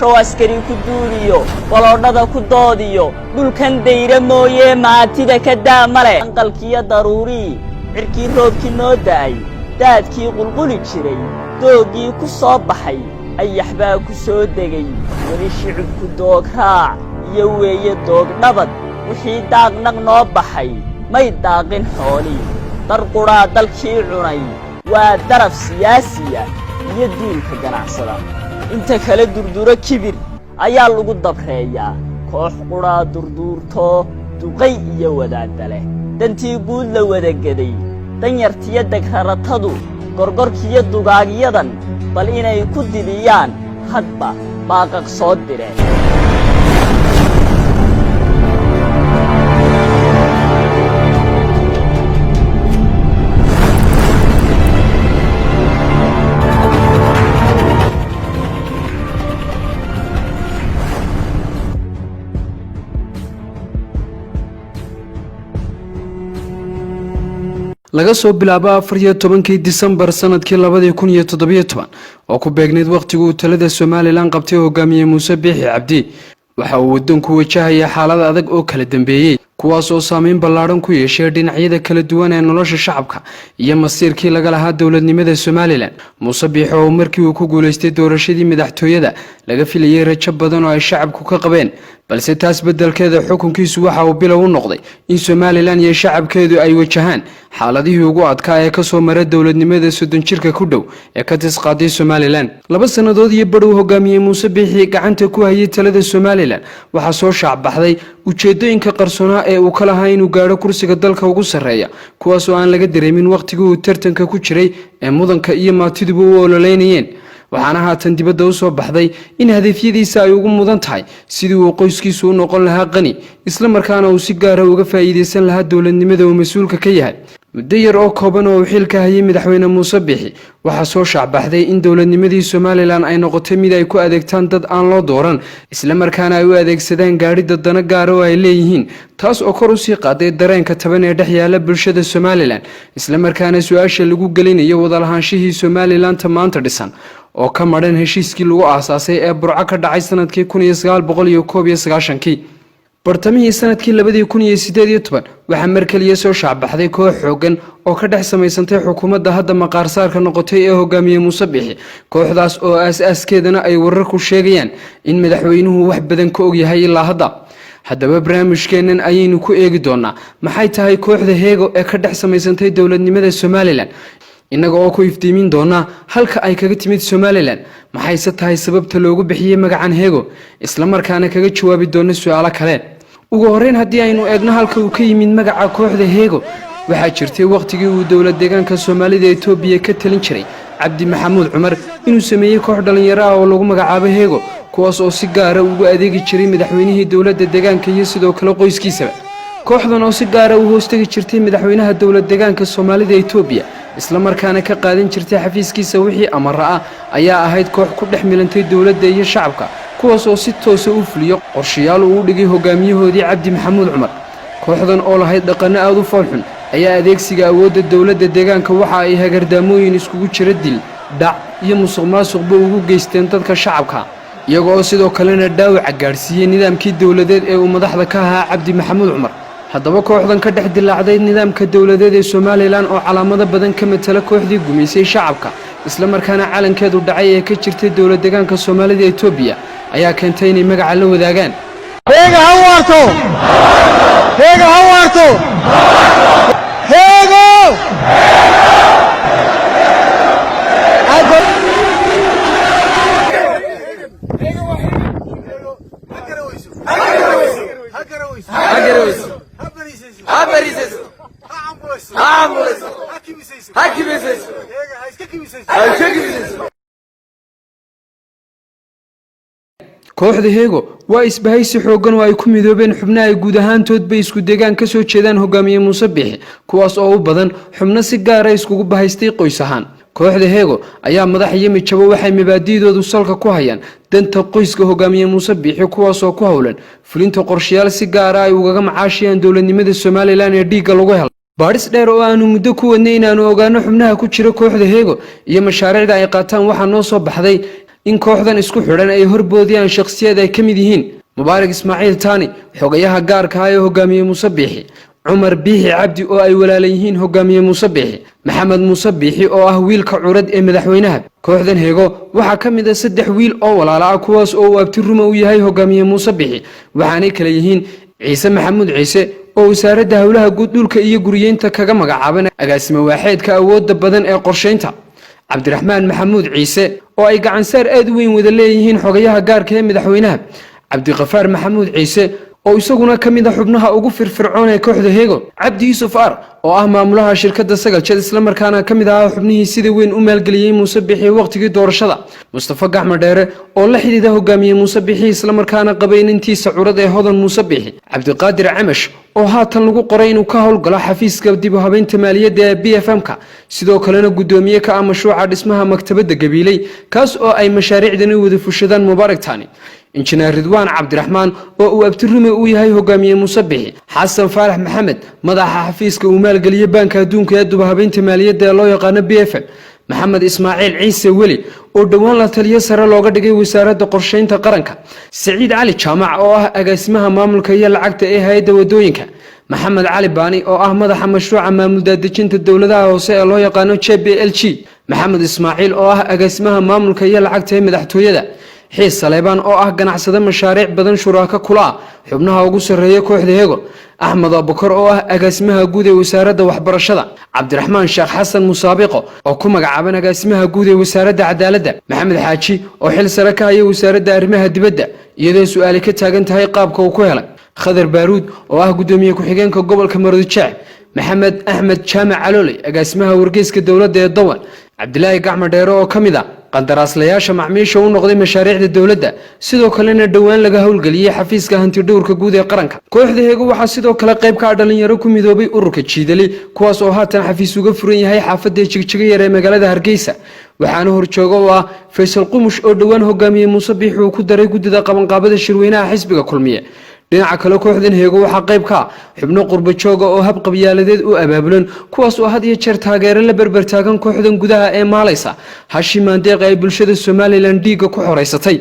Show askari ku duuliyo, baloodhada ku doodiyo, dhulkan dayra mooyee maatida ka daa male. Anqalkiyo daruurii, cirkii roobkii noo da'ay, daadkii qulquli jiray, dooggii ku soo baxay, ayax baa ku soo degay. Weli shicibku doog raac iyo weeye doog dhabad. Wixii daaqnaq noo baxay may daaqin xoolii. Dar qudhaa dalkii cunay, waa daraf siyaasiya iyo duulka ganacsada. Inta kale durduro kibir ayaa lagu dabreeyaa. Koox qudhaa durduurto, duqay iyo wadaadda leh. Dantii guud la wadagaday, danyartiyo degraratadu, gorgorkiyo dugaagyadan bal inay ku didiyaan hadba baaqaq soo direen. Laga soo bilaabo 14-kii Disembar sanadkii 2017, oo ku beegnayd wakhtigii uu talada Somaliland qabtay hogaamiye Muuse Biixi Cabdi, waxa uu wadanku wajahaya xaalad adag oo kala dambeeyey, kuwaas oo saameyn ballaadhan ku yeeshay dhinacyada kala duwan ee nolosha shacabka iyo masiirkii laga lahaa dowladnimada Somaliland. Muuse Biixi oo markii uu ku guuleystay doorashadii madaxtooyada laga filayay rajo badan oo ay shacabku ka qabeen, balse taas beddelkeeda xukunkiisu waxa uu bilow u noqday in Somaliland iyo shacabkeedu ay wajahaan xaaladihii ugu adkaa ee kasoo mara dowladnimada 30 jirka ku dhow ee ka tisqaaday Somaliland. 2 sannadood iyo badh uu hogaamiyey Muuse Biixi gacanta ku hayay talada Somaliland, waxaa soo shaacbaxday ujeedooyinka qarsoonaa ee uu ka lahaa inuu gaadho kursiga dalka ugu sarreeya, kuwaas oo aan laga dareemin wakhtigii uu tartanka ku jiray ee mudanka iyo maatiduba u ololeynayeen. Waxaana haatan dibadda u soo baxday in hadafyadiisa ay ugu mudan tahay sidii uu qoyskiisu u noqon lahaa qani, isla markaana uu si gaara uga faa'iidaysan lahaa dowladnimada uu mas-uulka ka yahay. Muddo yar oo kooban oo uu xilka hayay madaxweyne Muuse Biixi, waxaa soo shaacbaxday in dowladnimadii Somaliland ay noqotay mid ay ku adeegtaan dad aan loo dooran, isla markaana ay u adeegsadaan gaadhida dano gaara oo ay leeyihiin, taas oo kor usii qaaday dareenka taban ee dhex yaala bulshada Somaliland, isla markaana su-aasha lagu gelinayo wadalahaanshihii Somalilandta maanta dhisan oo ka madhan heshiiskii lagu aasaasay ee Burco ka dhacay sanadkii 1991-kii. Bartamihii sanadkii 2018 waxaa mar keliya soo shaacbaxday koox xoogan oo ka dhex samaysantay xukuumadda hadda maqaarsaarka noqotay ee hogaamiye Muuse Bixi, kooxdaas oo aas-aaskeedana ay wararku sheegayaan in madaxweynuhu wax badan ka ogyahay ilaa hadda. Haddaba barnaamijkeennan ayaynu ku eegi doonaa maxay tahay kooxda Heego ee ka dhex samaysantay dowladnimada Somaliland, innaga oo ku iftiimin doonaa halka ay kaga timid Somaliland, maxayse tahay sababta loogu bixiyey magacan Heego, islamarkaana kaga jawaabi doona su-aalo kale. Ugu horreyn, haddii aynu eegno halka uu ka yimid magaca kooxda Heego, waxaa jirtay wakhtigii uu dowlad deegaanka Soomaalida Etoobiya ka talin jiray Cabdi Maxamuud Cumar inuu sameeyey koox dhallinyaro ah oo lagu magacaabo Heego, kuwaas oo si gaara ugu adeegi jiray madaxweynihii dowladda deegaanka iyo sidoo kale qoyskiisaba. Kooxdan oo si gaara u hoostegi jirtay madaxweynaha dowlad deegaanka Soomaalida Etoobiya, islamarkaana ka qaadan jirtay xafiiskiisa wixii amara ah, ayaa ahayd koox ku dhex milantay dowladda iyo shacabka, kuwaas oo si toosa u fuliyo qorshayaal uu u dhigay hogaamiyahoodii Cabdi Maxamuud Cumar. Kooxdan oo lahayd dhaqanno aada u foolxun ayaa adeegsiga awoodda dowladda deegaanka waxa ay hagardaamooyin iskugu jira dil, dhac iyo musuq maasuqba ugu geysteen dadka shacabka, iyaga oo sidoo kalena dhaawaca gaadhsiiyey nidaamkii dowladeed ee uu madaxda ka ahaa Cabdi Maxamuud Cumar. Haddaba kooxdan ka dhex dilaacday nidaamka dowladeed ee Somaliland oo calaamado badan ka matala kooxdii gumaysay shacabka, islamarkaana calankeedu dhacay ee ka jirtay dowlad deegaanka Soomaalida Etoobiya, ayaa keentay inay magaca la wadaagaan. Heega ha waarto! Heega ha waarto! Heego! Kooxda Heego waa isbahaysi xooggan oo ay ku midoobeen xubno ay guud ahaantoodba isku deegaan ka soo jeedaan hogaamiye Muuse Biixi, kuwaas oo u badan xubno si gaara iskugu bahaystay qoys ahaan. Kooxda Heego ayaa madax iyo mijabo waxay mabaadi'doodu salka ku hayaan danta qoyska hogaamiye Muuse Biixi, kuwaasoo ku howlan fulinta qorshayaal si gaara ay ugaga macaashiyaan dowladnimada Somaliland ee dhiigga lagu helay. Baadhis dheer oo aanu muddo ku wadnay inaanu ogaano xubnaha ku jira kooxda Heego iyo mashaariicda ay qaataan, waxaa noo soo baxday In kooxdan isku xidhan ay horboodiyaan shakhsiyaad ay ka mid yihiin Mubaarak Ismaaciil Taani, xogayaha gaarka ah ee hogaamiye Muuse Biixi, Cumar Biixi Cabdi oo ay walaala yihiin hogaamiye Muuse Biixi, Maxamed Muuse Biixi oo ah wiilka curad ee madaxweynaha. Kooxdan Heego waxaa ka mid ah saddex wiil oo walaala ah, kuwaas oo uu abti ruma u yahay hogaamiye Muuse Biixi, waxaanay kala yihiin Ciise Maxamuud Ciise oo Wasaaradda Howlaha Guud, Dhulka iyo Guriyeynta kaga magacaaban agaasime waaxeedka awoodda badan ee qorshaynta, Cabdiraxmaan Maxamuud Ciise oo ay gacansaar aad u weyn wada leeyihiin xogayaha gaarka ee madaxweynaha, Cabdiqafaar Maxamuud Ciise oo isaguna ka mid ah xubnaha ugu firfircoon ee kooxda Heego, Cabdi Yuusuf Ar oo ah maamulaha shirkadda Sagal Jet, islamarkaana ka mid ahaa xubnihii sida weyn u maalgeliyey Muuse Bixi waqtigii doorashada, Mustafa Gacmo Dheere oo la xidhiidha hogaamiye Muuse Bixi, islamarkaana qabay inantiisa curad ee Hodan Muuse Bixi, Cabdiqaadir Camash oo haatan lagu qoray inuu ka howlgalo xafiiska dib u habeynta maaliyadda ee PFM-ka, sidoo kalena guddoomiye ka ah mashruuca dhismaha maktabadda Gabiiley, kaas oo ay mashaariicdani wada fushadaan Mubaarak Tani, Injineer Ridwaan Cabdiraxmaan oo uu abtirume u yahay hogaamiye Muuse Bixi, Xasan Faarax Maxamed, madaxa xafiiska uu maalgeliye Baanka Adduunka ee dib u habeynta maaliyadda ee loo yaqaano PFM, Maxamed Ismaaciil Ciise Weli oo dhowaan la taliyo sare looga dhigay Wasaaradda Qorsheynta Qaranka, Siciid Cali Jaamac oo ah agaasimaha maamulka iyo lacagta ee hay-adda wadooyinka, Maxamed Cali Baani oo ah madaxa mashruuca maamul daadejinta dowladaha hoose ee loo yaqaano JPLG, Maxamed Ismaaciil oo ah agaasimaha maamulka iyo lacagta ee madaxtooyada, Xiis Saleebaan oo ah ganacsade mashaariic badan shuraako kula ah xubnaha ugu sarreeya kooxda Heego, Axmed Abukar oo ah agaasimaha guud ee Wasaaradda Waxbarashada, Cabdiraxmaan Sheekh Xasan Musaabiqo oo ku magacaaban agaasimaha guud ee Wasaaradda Cadaaladda, Maxamed Xaaji oo xil sare ka haya Wasaaradda Arrimaha Dibadda, iyadoo su-aali ka taagan tahay qaabka uu ku helay, Khadar Baaruud oo ah guddoomiye ku-xigeenka gobolka Maroodijeec, Maxamed Axmed Jaamac Calooley, agaasimaha wargeyska dowladda ee Dawan, Cabdilaahi Gacmo Dheere oo ka mid ah qandaraaslayaasha macmiisha u noqday mashaariicda dowladda, sidoo kalena dhowaan laga howlgeliyey xafiiska Hantidhowrka Guud ee Qaranka. Kooxda Heego waxaa sidoo kale qayb ka ah dhalinyaro ku midoobay ururka Jiidali, kuwaas oo haatan xafiis uga furan yahay xaafadda Jigjiga Yar ee magaalada Hargeysa, waxaana horjooga oo ah Faysal Qumush oo dhowaan hogaamiyey Muuse Biixi uu ku daray guddida qabanqaabada shirweynaha xisbiga Kulmiye. Dhinaca kale, kooxdan Heego waxaa qayb ka ah xubno qurba jooga oo hab qabyaaladeed u abaabulan, kuwaas oo had iyo jeer taageero la berber taagan kooxdan gudaha ee maalaysa hashi maandeeqa ay bulshada Somaliland dhiigga ku xoraysatay.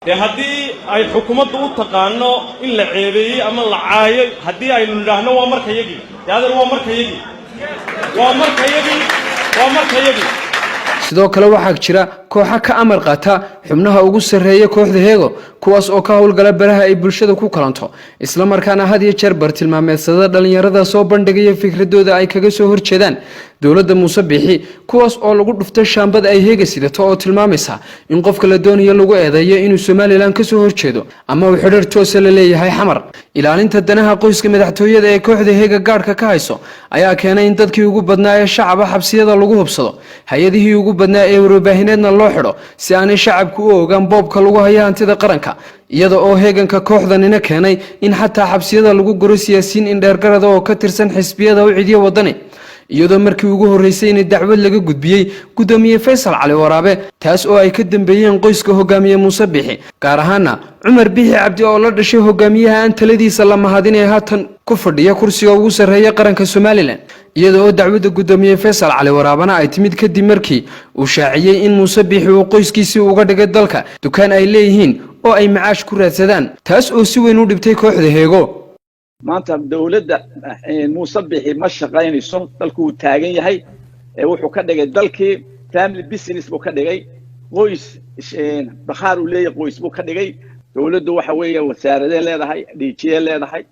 Dee haddii ay xukuumaddu u taqaano in la ceebeeyey ama la caayay, haddii aynu nidhaahno waa markayagii, dee adeer, waa markayagii, waa markayagii, waa markayagii. Sidoo kale waxaa jira kooxo ka amar qaata xubnaha ugu sarreeya kooxda Heego, kuwaas oo ka howlgala baraha ay bulshada ku kalanto, islamarkaana had iyo jeer bartilmaameedsada dhalinyarada soo bandhigaya fikradooda ay kaga soo horjeedaan dowladda Muuse Biixi, kuwaas oo lagu dhufto shaambada ay Heega sidato oo tilmaamaysa in qofka la doonayo lagu eedeeyo inuu Somaliland kasoo horjeedo ama uu xidhiir toosa la leeyahay Xamar. Ilaalinta danaha qoyska madaxtooyada ee kooxda Heega gaadhka ka hayso ayaa keenay in dadkii ugu badnaa ee shacaba xabsiyada lagu hubsado, hay-adihii ugu badnaa ee warbaahineedna loo xidho, si aanay shacabku u ogaan boobka lagu hayo hantida qaranka, iyada oo heeganka kooxdanina keenay in xataa xabsiyada lagu guro siyaasiyiin indheergarada oo ka tirsan xisbiyada UCID iyo Wadani, iyadoo markii ugu horreysay in dacwad laga gudbiyey guddoomiye Faysal Cali Waraabe, taas oo ay ka dambeeyeen qoyska hogaamiye Muuse Bixi, gaar ahaana Cumar Bixi Cabdi oo la dhashay hogaamiyaha aan taladiisa la mahadin ee haatan ku fadhiya kursiga ugu sarreeya qaranka Somaliland, iyada oo dacwadda guddoomiye Faysal Cali Waraabana ay timid kadib markii uu shaaciyey in Muuse Bixi uu qoyskiisii uga dhigay dalka dukaan ay leeyihiin oo ay macaash ku raadsadaan, taas oo si weyn u dhibtay kooxda Heego. Maanta dawladda Muuse Bixi ma shaqaynayso. Dalku wuu taagan yahay. Wuxuu ka dhigay dalkii family business buu ka dhigay, qoys bakhaar uu leeyahay qoys buu ka dhigay. Dawladdu waxa weeye wasaaradee leedahay, dhiijiye leedahay,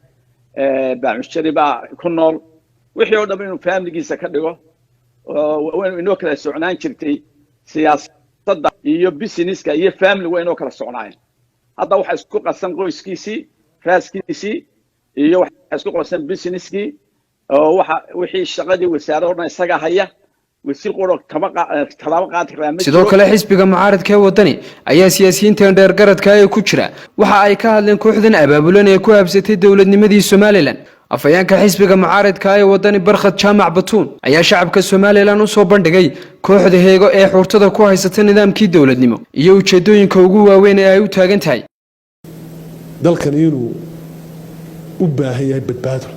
baacushari baa ku nool, wixii oo dham inuu familigiisa ka dhigo. Inoo kala socnaan jirtay siyaasadda iyo businesska iyo family, waa inoo kala socnaayeen. Hadda waxaa isku qasan qoyskiisii, raaskiisii, iyo waxaa isku qasan businesskii, oo waxa wixii shaqadii wasaaradda o dhan isaga haya. Wasiir quro kama tallaabo qaadi karaa ma Sidoo kale, xisbiga mucaaradka ee Wadani ayaa siyaasiyiintan dheergaradka ee ku jira waxa ay ka hadleen kooxdan abaabulan ee ku habsatay dowladnimadii Somaliland. Afhayeenka xisbiga mucaaradka ee Wadani, Barkhad Jaamac Batuun, ayaa shacabka Somaliland u soo bandhigay kooxda Heego ee xurtada ku haysata nidaamkii dowladnimo iyo ujeedooyinka ugu waaweyn ee ay u taagan tahay. Dalkan inuu u baahan yahay badbaado,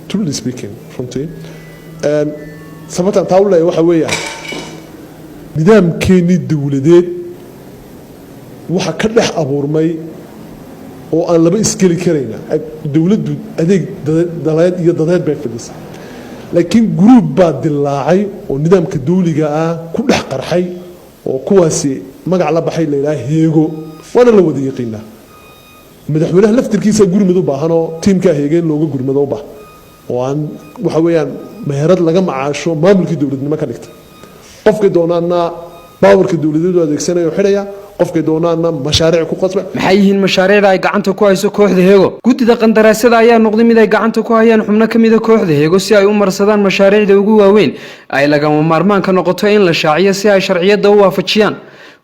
truly speaking, runtii sababtaan taa u leeyahay waxa weeyaan nidaamkeennii dowladeed. Waxa ka dhex abuurmay oo aan laba isgeli karayna, dowladdu adeeg daleed iyo dadeed bay fadhisaa, laakiin group baa dilaacay oo nidaamka dawliga ah ku dhex qarxay, oo kuwaasi magac la baxay la yidhaha Heego, waana la wada yaqiinaa. Madaxweynaha laftirkiisa gurmud u baahanoo tiimkaa Heege in looga gurmado u baahan, oo aan waxa weeyaan meherad laga macaasho maamulkii dowladnimo ka dhigta. Qofkay doonaana powerka dowladeedu adeegsanaya oo xidhaya, qofkay doonaana mashaariic ku qasba. Maxay yihiin mashaariicda ay gacanta ku hayso kooxda Heego? Guddida qandaraasyada ayaa noqday mid ay gacanta ku hayaan xubno ka mida kooxda Heego, si ay u marsadaan mashaariicda ugu waaweyn ay lagama maarmaanka noqoto in la shaaciyo, si ay sharciyadda u waafajiyaan.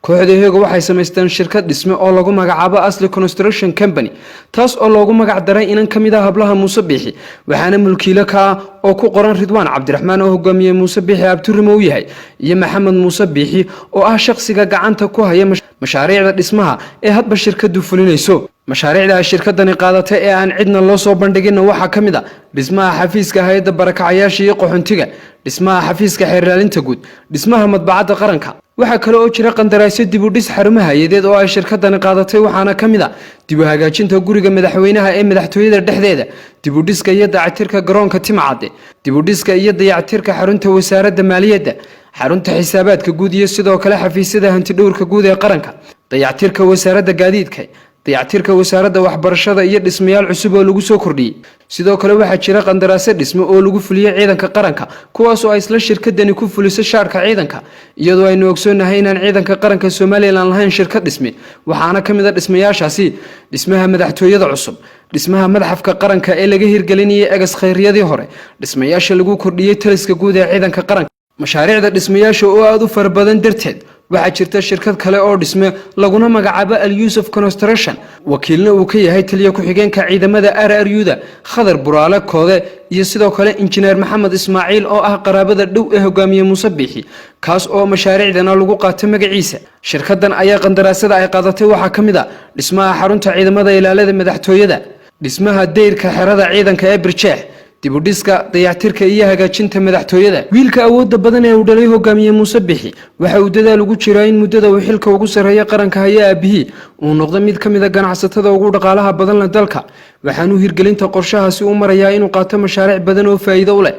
Kooxda Heego waxay samaysteen shirkad dhisme oo lagu magacaabo Asli Construction Company, taas oo loogu magac daray inan ka mid ah hablaha Muuse Biixi, waxaana mulkiilo ka ah oo ku qoran Ridwaan Cabdiraxmaan, oo hogaamiye Muuse Biixi abturimo u yahay, iyo Maxamed Muuse Biixi, oo ah shakhsiga gacanta ku haya mashaariicda dhismaha ee hadba shirkadu fulinayso. Mashaariicda ay shirkadani qaadatay ee aan cidna loo soo bandhiginna waxaa ka mid a dhismaha xafiiska hay-adda barakacayaasha iyo qaxoontiga, dhismaha xafiiska xeerlaalinta guud, dhismaha madbacadda qaranka. Waxaa kale oo jira qandaraasyo dib u dhis xarumaha hay-adeed oo ay shirkadani qaadatay, waxaana ka mid a dib u hagaajinta guriga madaxweynaha ee madaxtooyada dhexdeeda, dib u dhiska iyo dayactirka garoonka Timacadde, dib u dhiska iyo dayactirka xarunta wasaaradda maaliyadda, xarunta xisaabaadka guud iyo sidoo kale xafiisyada hantidhowrka guud ee qaranka, dayactirka wasaaradda gaadiidka, dayactirka wasaaradda waxbarashada iyo dhismayaal cusub oo lagu soo kordhiyey. Sidoo kale waxaa jira qandaraasyo dhisme oo lagu fuliyey ciidanka qaranka, kuwaas oo ay isla shirkadani ku fuliso shaarka ciidanka, iyadoo aynu ogsoonahay inaan ciidanka qaranka Somaliland lahayn shirkad dhisme. Waxaana ka mid a dhismayaashaasi dhismaha madaxtooyada cusub, dhismaha madxafka qaranka ee laga hirgelinayay egas khayryadii hore, dhismayaasha lagu kordhiyey taliska guud ee ciidanka qaranka. Mashaariicda dhismayaasha oo aada u fara badan darteed, waxaa jirta shirkad kale oo dhisme laguna magacaabo Al Yuusuf Construction, wakiilna uu ka yahay taliya ku-xigeenka ciidamada RRU-da Khadar Buraale Koode, iyo sidoo kale injineer Maxamed Ismaaciil, oo ah qaraabada dhow ee hogaamiye Muuse Biixi, kaas oo mashaariicdana lagu qaato magaciisa. Shirkadan ayaa qandaraasada ay qaadatay waxaa ka mid a dhismaha xarunta ciidamada ilaalada madaxtooyada, dhismaha dayrka xerada ciidanka ee Birjeex, dibudhiska, dayactirka iyo hagaajinta madaxtooyada. Wiilka awoodda badan ee uu dhalay hogaamiye Muuse Bixi waxa uu dadaal ugu jiraa in muddada uu xilka ugu sarreeya qaranka haya aabihii uu noqdo mid ka mid a ganacsatada ugu dhaqaalaha badan leh dalka. Waxaanuu hirgelinta qorshahaasi u marayaa inuu qaato mashaariic badan oo faa'iido u leh.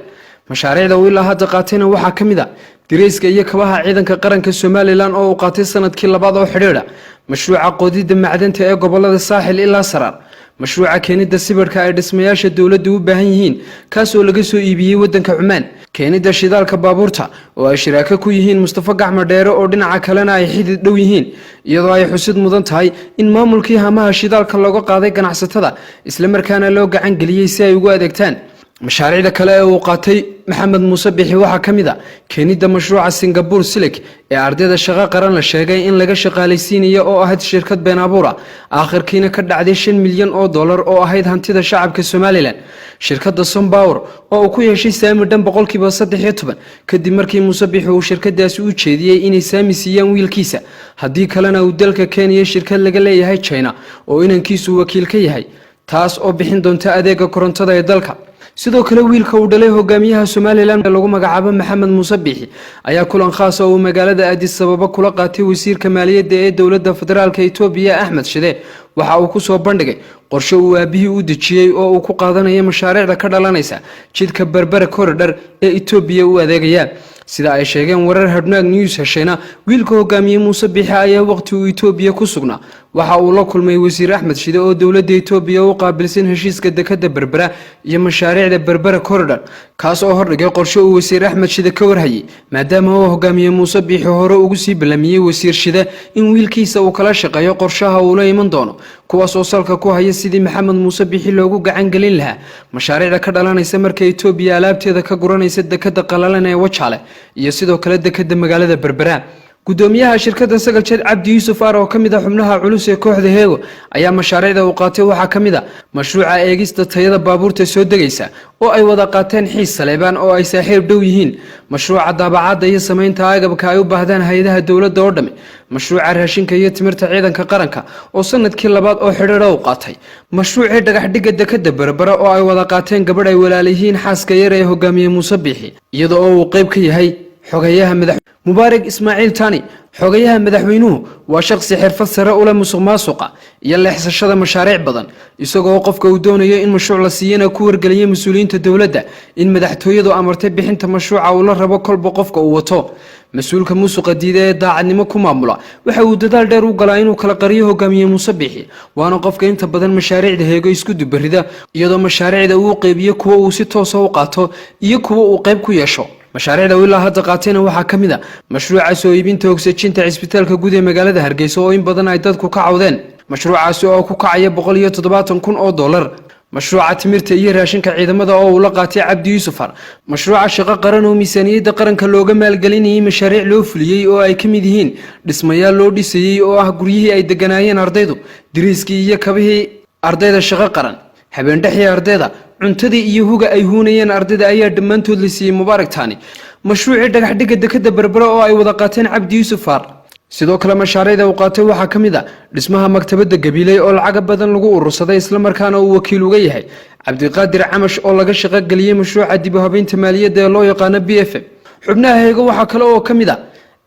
Mashaariicda uu ilaa hadda qaatayna waxaa ka mid a dirayska iyo kabaha ciidanka qaranka Somaliland oo uu qaatay sanadkii labaad oo xidhiidha, mashruuca qodidda macdanta ee gobolada Saaxil ilaa Saraar, mashruuca keenidda sibirka ay dhismayaasha dowladdu u baahan yihiin, kaas oo laga soo iibiyey waddanka Cumaan, keenidda shidaalka baabuurta oo ay shiraako ku yihiin Mustafa Gacmo Dheere, oo dhinaca kalena ay xidid dhow yihiin, iyadoo ay xusid mudan tahay in maamulkii hamaha shidaalka looga qaaday ganacsatada, islamarkaana loo gacan geliyey si ay ugu adeegtaan. Mashaariicda kale ee uu qaatay Maxamed Muuse Bixi waxaa ka mid a keenidda mashruuca Singapore Silk ee ardayda shaqo qaran la sheegay in laga shaqaalaysiinayo, oo ahayd shirkad been abuura, aakhirkiina ka dhacday $5 milyan oo ahayd hantida shacabka Somaliland. Shirkadda Sompower oo uu ku yeeshay saami dhan 13%, kadib markii Muuse Bixi uu shirkadaasi u jeediyey inay saami siiyaan wiilkiisa, haddii kalena uu dalka keenayo shirkad laga leeyahay China oo inankiisu wakiil ka yahay, taas oo bixin doonta adeega korontada ee dalka. Sidoo kale wiilka uu dhalay hogaamiyaha Somaliland ee lagu magacaabo Maxamed Muuse Biixi ayaa kulan khaas oo uu magaalada Addis Ababa kula qaatay wasiirka maaliyadda ee dowladda federaalka Itoobiya Axmed Shide waxa uu kusoo bandhigay qorshe uu aabihii u dejiyey oo uu ku qaadanayo mashaariicda ka dhalanaysa jidka Berbera Corridor ee Itoobiya u adeegaya. Sida ay sheegeen warar Hadhwanaag News heshayna, wiilka hogaamiye Muuse Biixi ayaa waqti uu Itoobiya ku sugnaa waxa uu la kulmay wasiir Axmed Shide oo dowladda Itoobiya u qaabilsan heshiiska dekada Berbera iyo mashaariicda Berbera Corridor, kaas oo hordhigay qorshe uu wasiir Axmed Shide ka warhayay, maadaama uu hogaamiye Muuse Biixi hore ugu sii ballamiyey wasiir Shide in wiilkiisa uu kala shaqeeyo qorshaha uu la iman doono, kuwaas oo salka ku haya sidii Maxamed Muuse Biixi loogu gacan gelin lahaa mashaariicda ka dhalanaysa marka Itoobiya alaabteeda ka guranaysa dekada qalalan ee Wajaale iyo sidoo kale dekada magaalada Berbera. Gudoomiyaha shirkadda Sagal Jet, Cabdi Yuusuf Ar, oo ka mid ah xubnaha culus ee kooxda Heego, ayaa mashaariicda uu qaatay waxaa ka mid a mashruuca eegista tayada baabuurta soo degaysa oo ay wada qaateen Xiis Saleebaan oo ay saaxiib dhow yihiin, mashruuca daabacadda iyo samaynta agabka ay u baahdaan hay-adaha dowladda oo dhami, mashruuca raashinka iyo timirta ciidanka qaranka oo sanadkii labaad oo xidhiidha u qaatay, mashruucii dhagaxdhigga dekada Berbera oo ay wada qaateen gabadh ay walaaliyihiin xaaska yar ee hogaamiye Muuse Biixi, iyada oo uu qayb ka yahay xogayaha madax. Mubaarak Ismaaciil Tani, xogayaha madaxweynuhu, waa shaqsi xirfad sare u leh musuq maasuqa iyo leexsashada mashaariic badan, isagoo qofka uu doonayo in mashruuc la siiyana ku wargeliyay mas-uuliyiinta dowladda in madaxtooyadu amartay bixinta mashruuca uu la rabo kolba qofka uu wato. Mas-uulka musuqa diida ee daacadnimo ku maamula waxa uu dadaal dheer u galaa inuu kala qariyo hogaamiye Muuse Biixi, waana qofka inta badan mashaariicda Heego isku dubarida, iyadoo mashaariicda uu qeybiyo kuwa uu si toosa u qaato iyo kuwa uu qayb ku yeesho. Mashaariicda uu ilaa hadda qaatayna waxaa ka mid a mashruuca soo iibinta ogsajinta cisbitaalka guud ee magaalada Hargeysa, oo in badan ay dadku ka cawdeen, mashruucaasi oo ku kacaya $170,000; mashruuca timirta iyo raashinka ciidamada oo uu la qaatay Cabdi Yuusuf Har; mashruuca shaqo qaran oo miisaaniyadda qaranka looga maalgelinayay mashaariic loo fuliyey oo ay ka mid yihiin dhismayaal loo dhisayey oo ah guryihii ay deganaayeen ardaydu, dariiskii iyo kabihii ardayda shaqo qaran, habeendhexii ardayda, cuntadii iyo huga ay huunayeen ardayda ayaa dhammaantood la siiyey Mubaarak Taani; mashruucii dhagaxdhigga dekada Berbera oo ay wada qaateen Cabdi Yuusuf Faar. Sidoo kale mashaariicda uu qaatay waxaa ka mid a dhismaha maktabadda Gabiiley oo lacaga badan lagu urursaday, islamarkaana uu wakiil uga yahay Cabdiqaadir Camash, oo laga shaqo geliyey mashruuca dib u habeynta maaliyadda ee loo yaqaano PFM. Xubnaha Heego waxaa kale oo ka mid a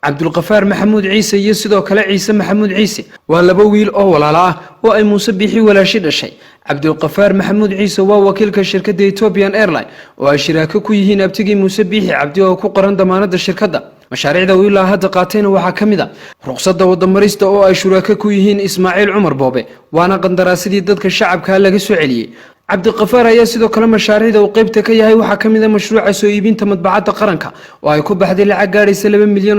Cabdulqafaar Maxamuud Ciise iyo sidoo kale Ciise Maxamuud Ciise. Waa laba wiil oo walaalo ah oo ay Muuse Biixi walaashi dhashay. Cabdulqafaar Maxamuud Ciise waa wakiilka shirkadda Ethiopian Airline oo ay shiraako ku yihiin abtigii Muuse Biixi Cabdi oo ku qoran damaanada shirkadda. Mashaariicda uu ilaa hadda qaatayna waxaa ka mid a ruqsadda wadamarista oo ay shuraako ku yihiin Ismaaciil Cumar Boobe, waana qandaraasidii dadka shacabka laga soo celiyey. Cabdiqafaar ayaa sidoo kale mashaariicda uu qeybta ka yahay waxaa ka mid a mashruuca soo iibinta madbacadda qaranka oo ay ku baxday lacag gaadhaysa $2 milyan,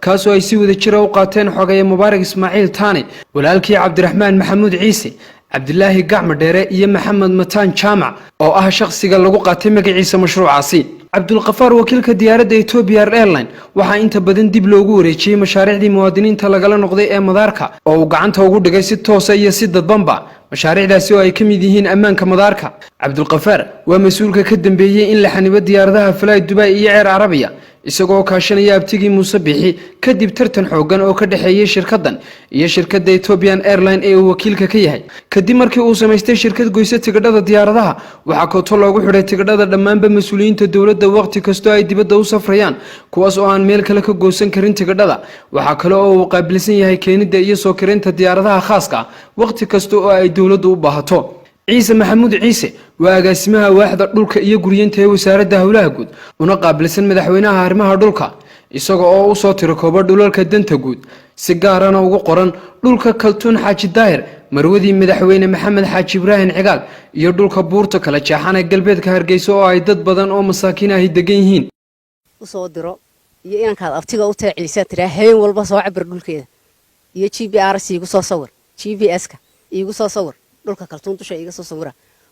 kaasoo ay si wada jira u qaateen xogeeye Mubaarak Ismaaciil Taane, walaalkii Cabdiraxmaan Maxamuud Ciise, Cabdilaahi Gacmo Dheere iyo Maxamed Mataan Jaamac oo ah shakhsiga lagu qaatay magaciisa mashruucaasi. Cabdulkafaar, wakiilka diyaaradda Ethiopia Airline, waxaa inta badan dib loogu wareejiyey mashaariicdii muwaadiniinta lagala noqday ee madaarka oo uu gacanta ugu dhigay si toosa iyo si dadbanba, mashaariicdaasi oo ay ka mid yihiin ammaanka madaarka. Cabdulkafaar waa mas-uulka ka dambeeyey in la xanibo diyaaradaha Fly Dubai iyo Air Carabiya, isagoo kaashanaya abtigii Muuse Bixi, kadib tartan xoogan oo ka dhexeeyey shirkaddan iyo shirkadda Ethiopian Airline ee uu wakiilka ka yahay. Kadib markii uu samaystay shirkad goysa tigidhada diyaaradaha, waxaa kooto loogu xidhay tigidhada dhammaanba mas-uuliyiinta dowladda waqti kastoo ay dibadda u safrayaan, kuwaas oo aan meel kale ka goosan karin tigidhada. Waxaa kale oo uu qaabilsan yahay keenidda iyo soo kirinta diyaaradaha khaaska ah waqti kasta oo ay dowladdu u baahato. Ciise Maxamuud Ciise waa agaasimaha waaxda dhulka iyo guryeynta ee Wasaaradda Howlaha Guud, una qaabilsan madaxweynaha arrimaha dhulka, isaga oo usoo tirokooba dhulalka danta guud, si gaarana ugu qoran dhulka Kaltuun Xaaji Daahir, marwadii madaxweyne Maxamed Xaaji Ibraahim Cigaal, iyo dhulka buurta kala jeexan ee galbeedka Hargeysa oo ay dad badan oo masaakiin ahi degan yihiin. Usoo diro iyo inankaad abtiga u teecilisaa tiraa habeen walba soo cabir dhulkeeda iyo GPRS iigu soo sawir, GPS-ka iigu soo sawir, dhulka Kaltuun dusha iiga soo sawira,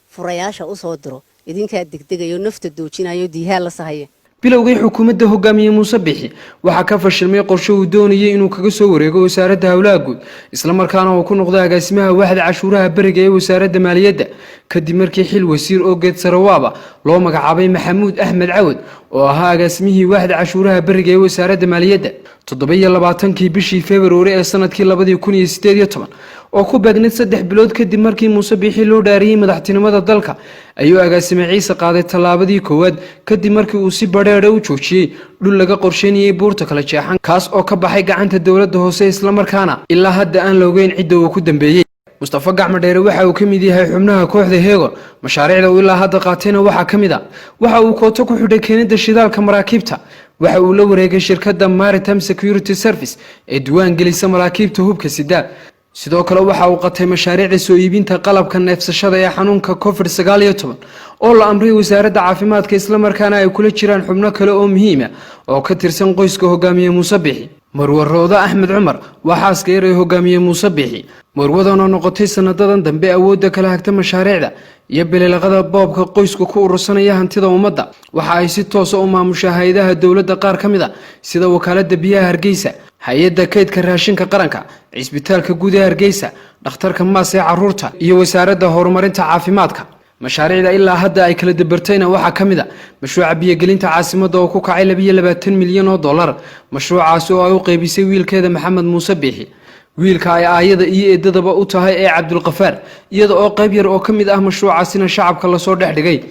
furayaasha usoo diro, idinkaa degdegayo, nafta doojinayo, diihaa la sahaya. Bilowgii xukuumadda hogaamiye Muuse Bixi waxaa ka fashilmay qorshe uu doonayay inuu kaga soo wareego Wasaaradda Howlaha Guud, islamarkaana uu ku noqdo agaasimaha waaxda cashuuraha beriga ee Wasaaradda Maaliyadda, kadib markii xil wasiir oo geed sarawaaba loo magacaabay Maxamuud Axmed Cawad oo ahaa agaasimihii waaxda cashuuraha beriga ee Wasaaradda Maaliyadda. 27-kii bishii Februari ee sanadkii 2018, oo ku beegnayd 3 bilood kadib markii Muuse Biixi loo dhaariyey madaxtinimada dalka, ayuu agaasime Ciise qaaday tallaabadii koowaad, kadib markii uu si badheedha u joojiyey dhul laga qorsheynayay buurta kala jeexan, kaas oo ka baxay gacanta dowladda hoose, islamarkaana ilaa hadda aan la ogeyn cidda uu ku dambeeyey. Mustafa Gacmo Dheere waxa uu ka mid yahay xubnaha kooxda Heego. Mashaariicda uu ilaa hadda qaatayna waxaa ka mid a waxa uu kooto ku xidhay keenida shidaalka maraakiibta. Waxa uu la wareegay shirkadda Maritime Security Service ee diiwaan gelisa maraakiibta hubka sida. Sidoo kale waxa uu qatay mashaariicda soo iibinta qalabka neefsashada ee xanuunka COVID-19 oo la amray Wasaaradda Caafimaadka, islamarkaana ay kula jiraan xubno kale oo muhiima oo ka tirsan qoyska hogaamiye Muuse Bixi. Marwarooda Axmed Cumar waa xaaska yar ee hogaamiye Muuse Bixi, marwadanoo noqotay sanadadan dambe awoodda kala hagta mashaariicda iyo bililaqada boobka qoysku ku urursanaya hantida ummadda. Waxa ay si toosa u maamushaa hay-adaha dowladda qaar ka mid a, sida Wakaaladda Biyaha Hargeysa, Hay-adda Kaydka Raashinka Qaranka, Cisbitaalka Guud ee Hargeysa, Dhakhtarka Maas ee Caruurta iyo Wasaaradda Horumarinta Caafimaadka. Mashaariicda ilaa hadda ay kala dabartayna waxaa ka mid a mashruuca biyogelinta caasimadda oo ku kacay $22 milyan, mashruucaasi oo ay u qeybisay wiilkeeda Maxamed Muuse Biixi, wiilka ay aayada iyo eedadaba u tahay ee Cabdulkafaar, iyada oo qayb yar oo ka mid ah mashruucaasina shacabka lasoo dhex dhigay.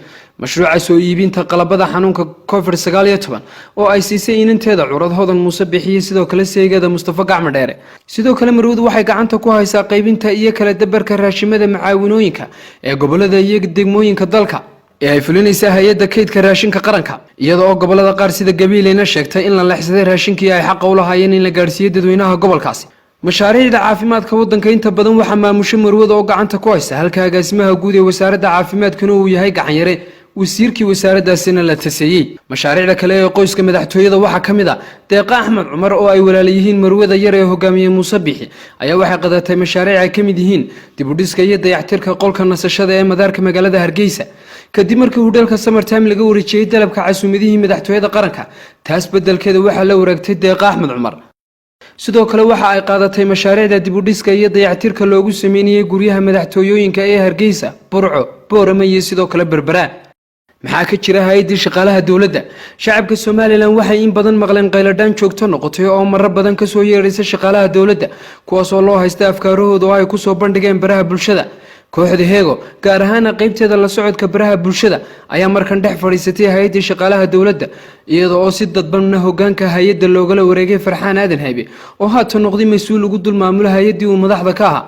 Mashruuca soo iibinta qalabada xanuunka COVID-19 oo ay siisay inanteeda curad Hodan Muuse Bixiye, sidoo kale seegeeda Mustafa Gacmo Dheere. Sidoo kale marwadu waxay gacanta ku haysaa qaybinta iyo kala dabarka raashimada macaawinooyinka ee gobolada iyo degmooyinka dalka ee ay fulinaysa hay-adda kaydka raashinka qaranka, iyada oo gobolada qaar sida Gabiileyna sheegtay in la leexsaday raashinkii ay xaqa u lahaayeen in la gaadhsiiyo dadweynaha gobolkaasi. Mashaariicda caafimaadka waddanka inta badan waxaa maamusho marwada oo gacanta ku haysa, halka agaasimaha guud ee wasaaradda caafimaadkuna uu yahay gacanyare wasiirkii wasaaraddaasina la taseeyey. Mashaariicda kale ee qoyska madaxtooyada waxaa ka mid a Deeqa Axmed Cumar oo ay walaala yihiin marwada yar ee hogaamiye Muuse Bixi ayaa waxay qadatay mashaariic ay ka mid yihiin dibudhiska iyo dayactirka qolka nasashada ee madaarka magaalada Hargeysa. Kadib markii hudheelka Samertime laga wareejiyey dalabka casuumadihii madaxtooyada qaranka, taas beddelkeeda waxaa la wareegtay Deeqa Axmed Cumar. Sidoo kale waxa ay qaadatay mashaariicda dibudhiska iyo dayactirka loogu sameynayay guryaha madaxtooyooyinka ee Hargeysa, Burco, Boorama iyo sidoo kale Berbera. Maxaa ka jira hay-addii shaqaalaha dowladda? Shacabka Somaliland waxay in badan maqleen qayladhaan joogto noqotay oo marar badan kasoo yeedhaysa shaqaalaha dowladda, kuwaas oo loo haysta afkaarahooda oo ay kusoo bandhigeen baraha bulshada. Kooxda Heego, gaar ahaana qeybteeda la socodka baraha bulshada, ayaa markan dhex fadhiisatay hay-addii shaqaalaha dowladda, iyada oo si dadbanna hogaanka hay-adda loogala wareegay Farxaan Aadan Haybe oo haatan noqday mas-uul ugu dul maamula hay-addii uu madaxda ka ahaa.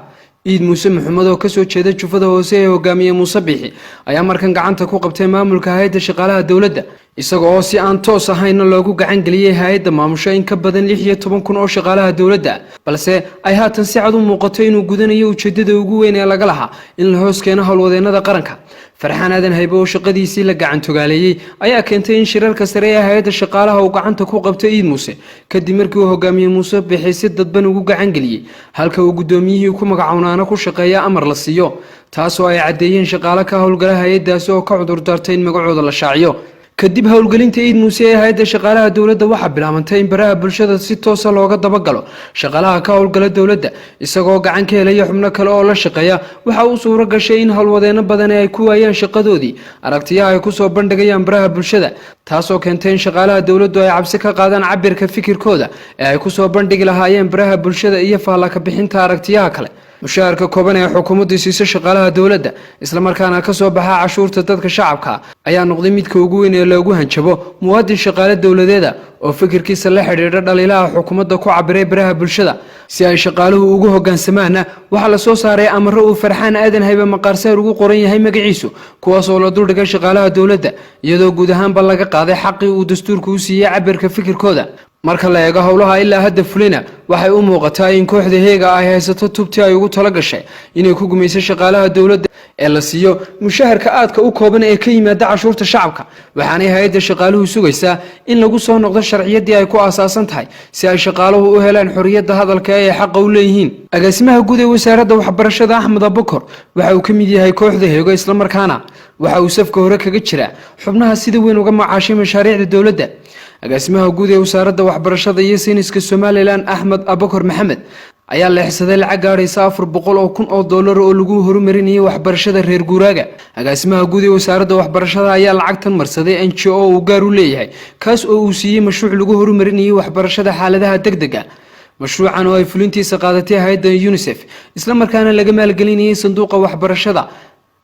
Iid Muuse Maxamed oo kasoo jeeda jufada hoose ee hogaamiye Muuse Biixi ayaa markan gacanta ku qabtay maamulka hay-adda shaqaalaha dowladda, isaga oo si aan toos ahayna loogu gacan geliyey hay-adda maamusho in ka badan 16,000 oo shaqaalaha dowladda, balse ay haatan si cad u muuqato inuu gudanayo ujeedada ugu weyn ee laga lahaa in la hoos keeno howlwadeennada qaranka. Farxaan Aadan Haybe oo shaqadiisii la gacan togaaleeyey ayaa keentay in shirarka sare ee hay-adda shaqaalaha uu gacanta ku qabto Iid Muuse, kadib markii uu hogaamiye Muuse Bixi si dadban ugu gacan geliyey, halka uu guddoomiyihii ku magacownaana ku shaqeeya amar la siiyo, taasoo ay caddeeyeen shaqaale ka howlgala hay-addaasi oo ka cudur daartay in magacooda la shaaciyo. Kadib howlgelinta Iid Muuse ee hay-adda shaqaalaha dowladda, waxaa bilaabantay in baraha bulshada si toosa looga dabagalo shaqaalaha ka howlgala dowladda. Isagoo gacan ka helaya xubno kale oo la shaqeeya, waxa uu suuro gashay in howlwadeeno badani ay ku waayaan shaqadoodii aragtiyaha ay kusoo bandhigayaan baraha bulshada, taasoo keentay in shaqaalaha dowladdu ay cabsi ka qaadaan cabirka fikirkooda ee ay kusoo bandhigi lahaayeen baraha bulshada iyo faallaka bixinta aragtiyaha kale. Mushaharka kooban ee xukuumaddu siiso shaqaalaha dowladda, islamarkaana ka soo baxa cashuurta dadka shacabka, ayaa noqday midka ugu weyn ee loogu hanjabo muwaadin shaqaale dowladeeda oo fikirkiisa la xidhiidha dhaliilaha xukuumadda ku cabiray baraha bulshada. Si ay shaqaaluhu ugu hogaansamaanna, waxaa la soo saaray amaro uu Farxaan Aadan Haybe maqaarseer ugu qoran yahay magaciisu, kuwaas oo la duldhigay shaqaalaha dowladda, iyadoo guud ahaanba laga qaaday xaqii uu dastuurku u siiyey cabirka fikirkooda. Marka la eego howlaha ilaa hadda fulina, waxay u muuqataa in kooxda Heega ay haysato tubtii ay ugu tala gashay inay ku gumayso shaqaalaha dowladda ee la siiyo mushaharka aadka u kooban ee ka yimaada cashuurta shacabka. Waxaanay hay-adda shaqaaluhu sugaysaa in lagu soo noqdo sharciyaddii ay ku aasaasan tahay, si ay shaqaaluhu u helaan xorriyadda hadalka ee ay xaqa u leeyihiin. Agaasimaha guud ee wasaaradda waxbarashada Axmed Abukor waxa uu ka mid yahay kooxda Heego, islamarkaana waxa uu safka hore kaga jiraa xubnaha sida weyn uga macaashay mashaariicda dowladda. Agaasimaha guud ee wasaaradda waxbarashada iyo sayniska Somaliland Axmed Abakor Maxamed ayaa leexsaday lacag gaadhaysa $400,000 oo lagu horumarinayay waxbarashada reer guuraaga. Agaasimaha guud ee wasaaradda waxbarashada ayaa lacagtan marsaday NGO uu gaar u leeyahay, kaas oo uu siiyey mashruuc lagu horumarinayay waxbarashada xaaladaha degdega. Mashruucan oo ay fulintiisa qaadatay hay-adda UNICEF, islamarkaana laga maalgelinayay sanduuqa waxbarashada,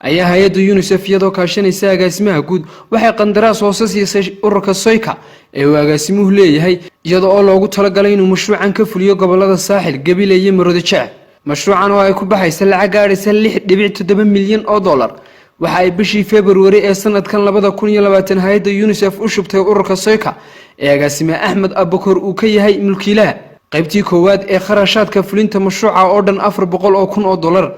ayaa hay-adda UNICEF iyadoo kaashanaysa agaasimaha guud waxay qandaraas hoose siisay ururka Soyka ee uu agaasimuhu leeyahay, iyada oo loogu talagalay inuu mashruucan ka fuliyo gobolada Saaxil, Gebile iyo Maroodijeex. Mashruucan oo ay ku baxaysa lacag gaadhaysa $6.7 milyan waxa ay bishii Februari ee sanadkan 2020 hay-adda UNICEF u shubtay ururka Soyka ee agaasime Axmed Abakor uu ka yahay mulkiilaha qaybtii koowaad ee kharashaadka fulinta mashruuca oo dhan $400,000.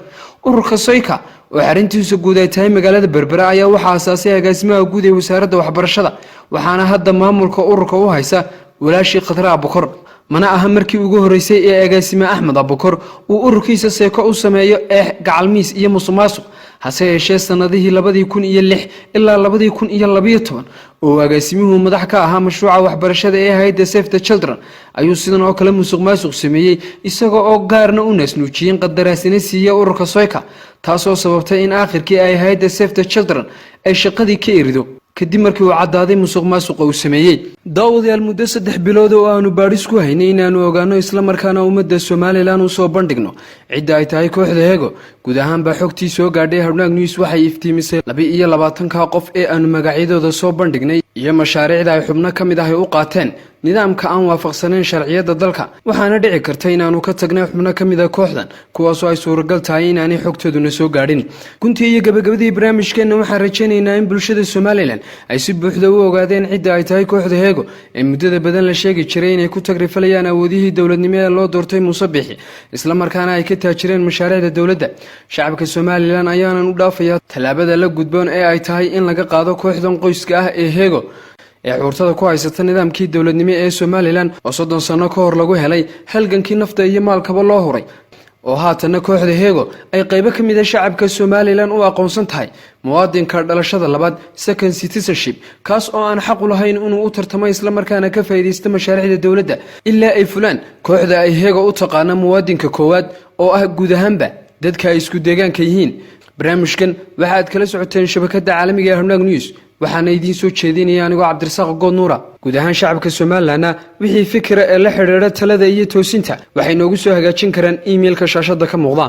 Ururka Soyka oo xarintiisa guud ay tahay magaalada Berbera ayaa waxaa aasaasay agaasimaha guud ee wasaaradda waxbarashada, waxaana hadda maamulka ururka u haysa walaashii Khadre Abukor. Mana aha markii ugu horeysay ee agaasime Axmed Abukor uu ururkiisa Seeko u sameeyo eex, gacalmiis iyo musuqmaasuq. Hase yeeshee sanadihii 2006 ilaa 2012 oo agaasimuhu madax ka ahaa mashruuca waxbarashada ee hay-adda Save the Children ayuu sidan oo kale musuq maasuq sameeyey, isaga oo gaarna u naasnuujiyeen qandaraasina siiya ururka Soyka, taasoo sababtay in aakhirkii ay hay-adda Save the Children ay shaqadii ka erido, kadib markii uu caddaaday musuq maasuqa uu sameeyey. Daawadayaal, muddo 3 bilood oo aanu baadhis ku haynay inaanu ogaano, islamarkaana ummadda Somaliland u soo bandhigno cidda ay tahay kooxda Heego, Guud ahaanba xogtii soo gaadhay Hawnaag News waxay iftiimisay 22-ka qof ee aanu magacyadooda soo bandhignay iyo mashaariicda ay xubno ka mid ah ay u qaateen nidaamka aan waafaqsanayn sharciyadda dalka. Waxaana dhici karta inaanu ka tagnay xubno ka mid a kooxdan, kuwaasoo ay suuragal tahay inaanay xogtooduna soo gaadhin. Guntii iyo gabagabadii barnaamijkeenna, waxaan rajaynaynaa in bulshada Somaliland ay si buuxda u ogaadeen cidda ay tahay kooxda Heego ee muddada badan la sheegi jiray inay ku tagrifalayaan awoodihii dowladnimo ee loo doortay Muuse Bixi, islamarkaana ay ka taajireen mashaariicda dowladda. Shacabka Somaliland ayaanan u dhaafayaa tallaabada la gudboon ee ay tahay in laga qaado kooxdan qoyska ah ee Heego ee xuurtada ku haysata nidaamkii dowladnimo ee Somaliland oo 30 sanno ka hor lagu helay halgankii nafta iyo maalkaba loo huray, oo haatanna kooxda Heego ay qaybo ka mid a shacabka Somaliland u aqoonsan tahay muwaadinka dhalashada labaad, second citizenship, kaas oo aan xaq u lahayn inuu u tartamo islamarkaana ka faa'iidaysto mashaariicda dowladda ilaa ay fulaan kooxda ay Heego u taqaana muwaadinka koowaad, oo ah guud ahaanba dadka ay isku deegaanka yihiin. Barnaamijkan waxaad kala socoteen shabakada caalamiga ee Hawnaag News, waxaana idiin soo jeedinaya anigoo Cabdirasaaq Good Nuura. Guud ahaan shacabka Somalilandna wixii fikira ee la xidhiidha talada iyo toosinta waxay noogu soo hagaajin karaan emailka shaashada ka muuqda.